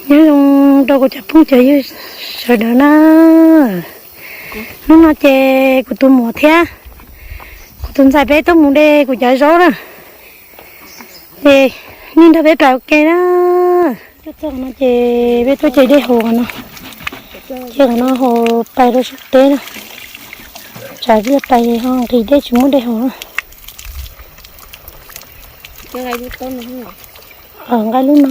Nyob zoo rau kuv cov phooj cov ywg sawv daws na. Hnub no ces kuv tus muam thiab kuv tus ntxhais peb tuaj mus de kuv cov zaub na. Ces nej nrog peb pais ua ke na. Tuaj txog no ces peb tuaj ces dej haus no. Ces qhov no haus pais rau sab teb na. Tsam pliag pais ho nqhis dej tsis muaj dej haus na. Nqaij lub no.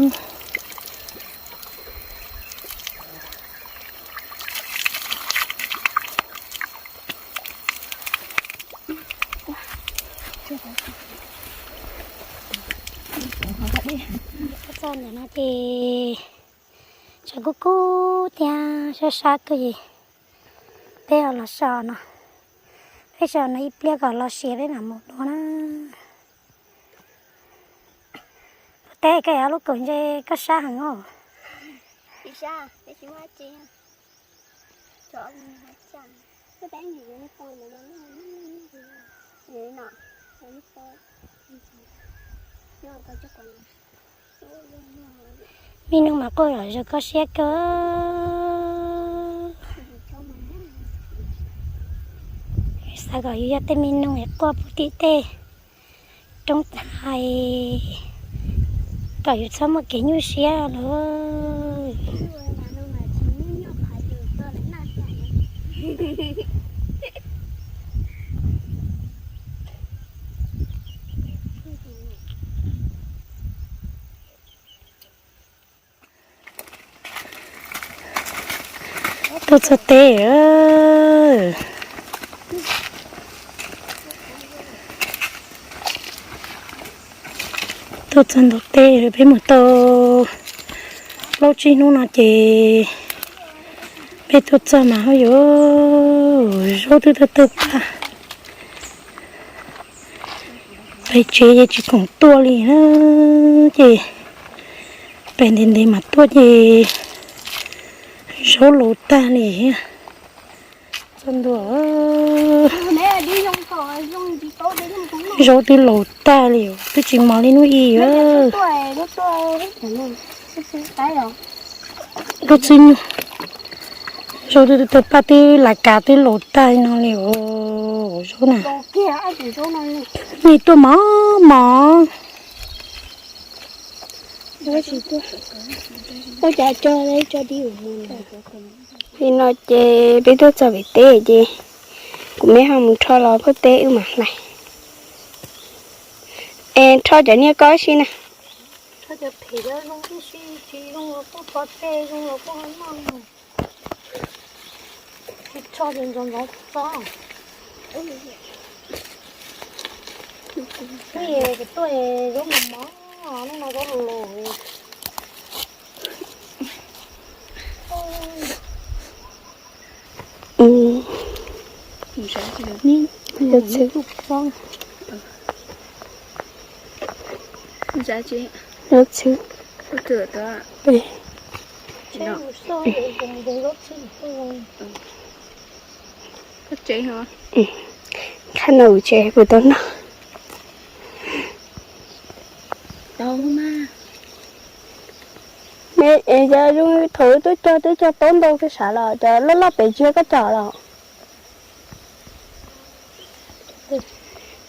Txog ntawm no ces tshav kub kub thiab sab sab kawg es peb los so no. Peb so no ib pliag kom los siav peb mam mus dua na. Puag teb koj yuav lub kaum ntse koj sab heev os. Me noog mas quaj zom zaws koj siab kawg. Xav kom yus yog tej me noog es quaj puag tim tej roob tag, kom yus txhob muaj kev nyuaj siab lawm. Tuaj txog teb. Tuaj txog ntug teb, peb mus tau plaub tsib hnub no ces peb tuaj txog mas ho yuav zaub twb tawg tawg paj. Pem tsev ces tsis khoom tuaj li na, ces pem ntev ntev mas tuaj ces zaub laus tag li thiab. Txog ntua, zaub twb laus tag li, twb tsis mos li hnub ib. Lub txwb nyuag, zaub twb tawg paj twb lav kav twb laus tag li no li os zaub na. Nej tuaj mos mos. Li no ces peb tuaj txog pem teb ces kuv me ho mus rho los puag teb wb mam hlais. Es rho cov niag ko si na. Qhab no tsev kuv tau noj. Me es cov zoo thaum twb cog twb cog paub ntau kiag sav los cov loj loj pem tsis yog koj cog los?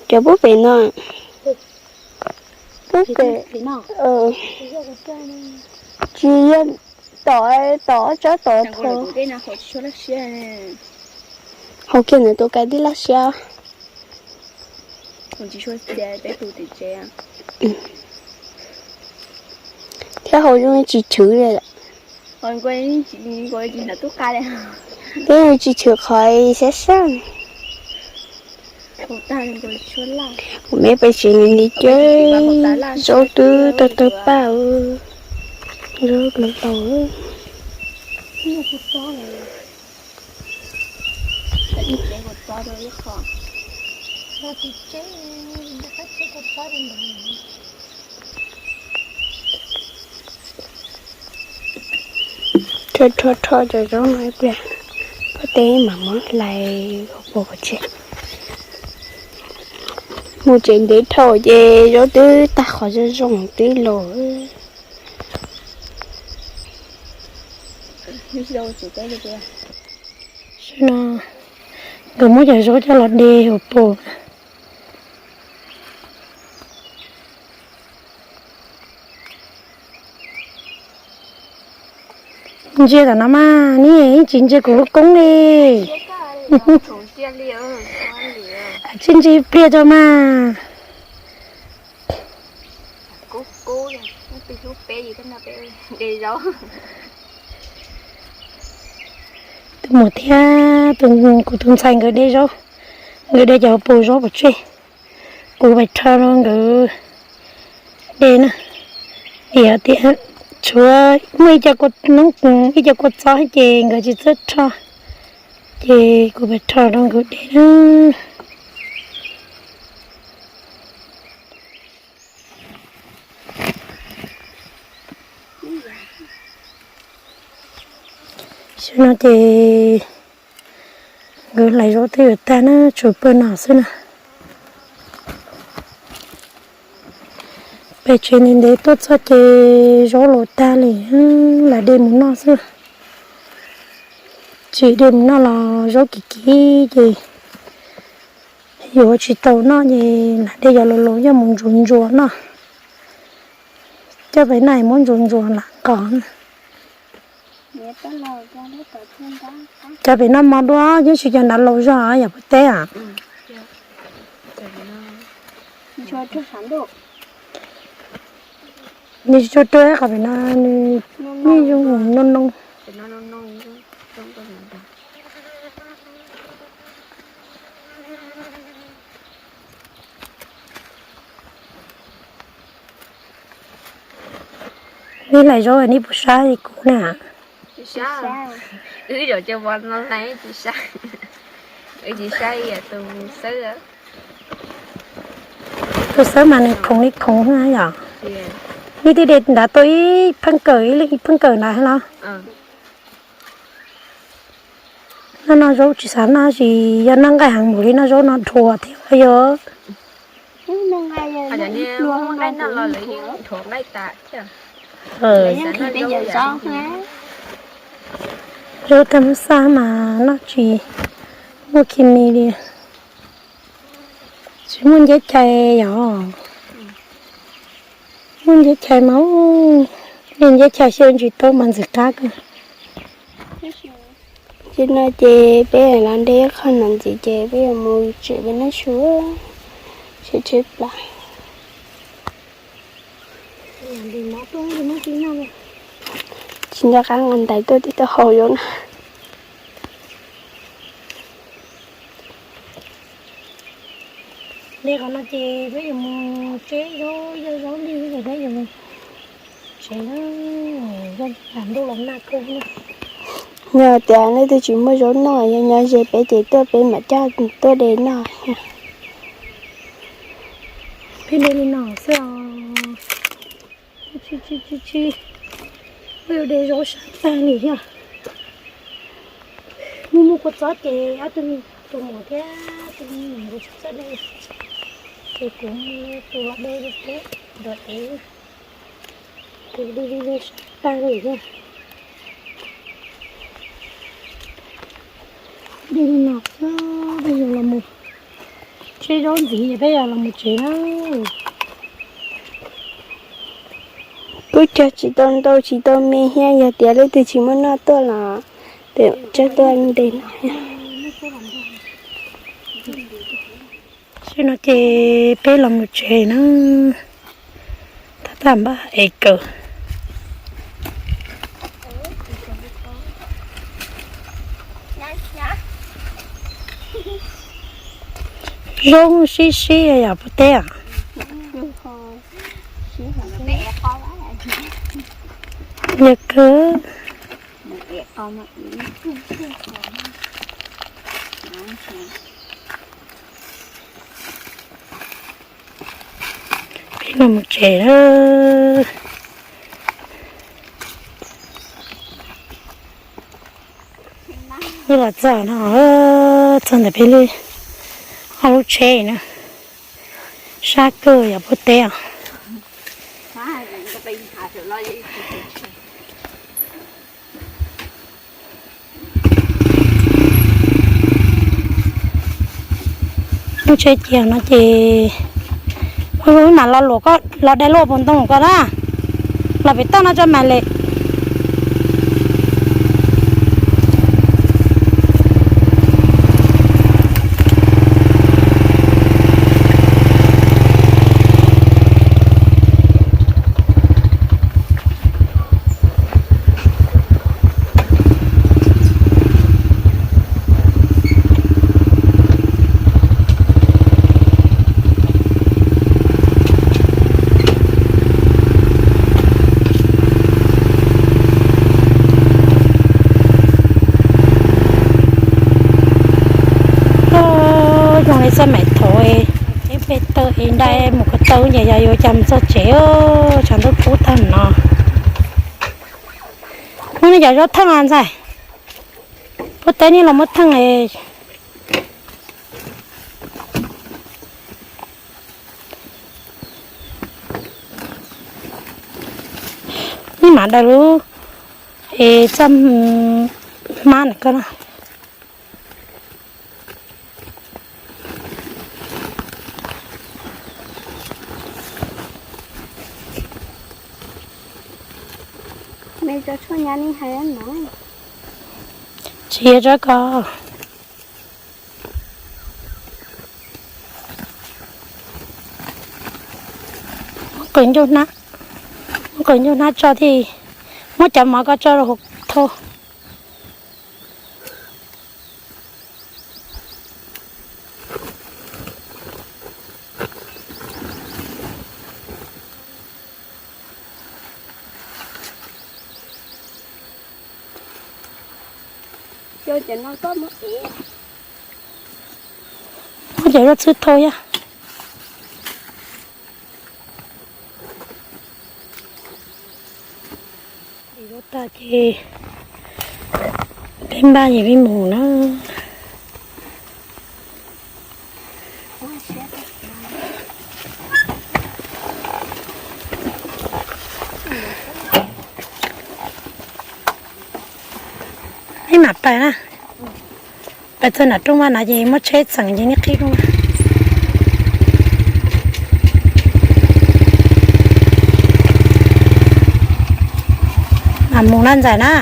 Cov pub pem no, pub pem, tsis yog tom, tom tsab tom tho. Hauv kiag ntawd tus kais twb laj siab. Thiab hauv zoo tsis chwv li. Twb tsis chwv qhov sab sab. Kuv me pem tsev li li cab, zaub twb tawg tawg paj, zaub laus laus. Rho rho rho cov zaub no ib pliag, pob teb mam muab hlais ua pov pov tseg. Mus tsev ntev dhau ces zaub twb tag qhov zoo zoo twb los. Saib no, nkawd muab cov zaub coj los de hauv paus. Ntsia tom no mas, neb yeej tsis ntsia kuv lub koob li. Tsis ntsia pliag tso mas. Tus muam thiab kuv tus ntxhais nkawd de zaub, nkawd de cov hauv paus zaub pov tseg, kuv pais rho rau nkawd de na. Vim tias tshuav muaj ib co kua txob ces nkawd tsis txawj rho, ces kuv pais rho rau nkawd de na. Xyoo no ces nkawd hlais zaub twb yuav tag na, tshuav pawg no xwb na. Pem tsev ntev ntev tuaj txog ces zaub los tag li, lam de mus noj xwb. Tsis de mus noj los zaub kim kim ces yuav tsis tau noj ces lam de cov laus laus coj mus ntsuas ntsuas noj. Coj pem noj es muab ntsuas ntsuas lam nqos. Cov pem noj mov dua, yeej tsis cov nrad laus zog yom puag teb a. Nws tsis tshua ruaj qhov pem no, nws yeej zoo noo noo. Neb hlais zaub neb puas sab li kuv na? Tus xawb mas nws khoov li khoov yom. Neb twb de nrad tau ib pheej kawm, ib leeg ib pheej kawm nrad los? Noj noj zaub tsis xav noj, tsis yog noj nqaij heev mus li, noj zaub no dhuav thiab ua yog. Zaub tag mub xaj mas noj tsis muaj khi mi li. Tsis muaj nceb chais yom. Muaj nceb chais mas, nceb chais xyaw ntsis tau mas ntxim qab kawg. Ces no ces peb los de qho no ntxiv ces peb yuav mus tsev peb noj su, seb tshaib plab. Tsis nco qab nqa ntaiv tuaj tib tau haus zaub na. De qhov no ces peb yuav mus tseb zaub, yog zaub lig ces peb yuav mus tsev na, yog lam ntuj los nag kawg na. Yog tias leej twg tsis muaj zaub noj, yog nyob ze peb ces tuaj peb mam coj tuaj de noj. Peb de li no xwb os. Tsis, tsis, tsis, tsis, peb yuav de zaub sab tag li thiab. Muaj muaj kua txob ces ob tug, tus muam thiab tus me nyuam nkawd tsis txawj de, ces kuv tus los de rau peb nrog dev. Ces de de de sab tag li thiab. De li no xwb, peb yuav los mus tseb zaub ntxiv ces peb yuav los mus tsev na. Kuj cog tsis tau ntau tsis tau me thiab, yog tias leej twg tsis muaj noj tuaj los peb tsawg tuaj de no. Xwb no ces peb los mus tsev na. Tab tab npaj es kawg. Zaub sib sib yam puag teb. Yog kawg. Peb los mus tsev na. Wb los txog no, txog ntawm peb lub hauv lub tsheb na. Sab kawg yam puag teb os. Tsheb cia no ces mam los luam koj los dai lub ua pus ntoo koj na, los pem toj no tso mas li. Zoo li xab maim thaum ib peb tawm ib nrai mus ko taw ces yog yuav cas mus txog tsev, tshav ntuj kub tag no. Muab nej cov zaub theej ntxais, puab teb nej los muab theej. Nej mam daws lub es txoj hmab na koj na. Tsis yog tsob ko. Muab qws ncuj hnab, muab qws ncuj hnab tso thiaj, muab cov mov ko tso rau hauv thau. Muab cov zaub txhwb thau yog. Dim zaub tas ces peb npaj ces peb mus na. Peb mam pais na. Pais txog nram rooj vag no ces muab tsheb txeem ces nej qhib rooj vag. Mam mus na ntxawm na.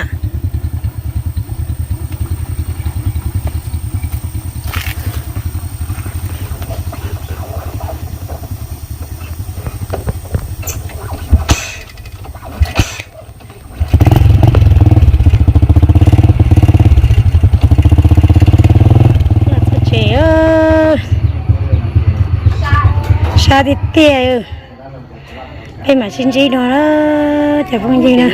Txog tsev, sab tiag tiag. Peb mam sib ntsib dua na cov phooj ywg na.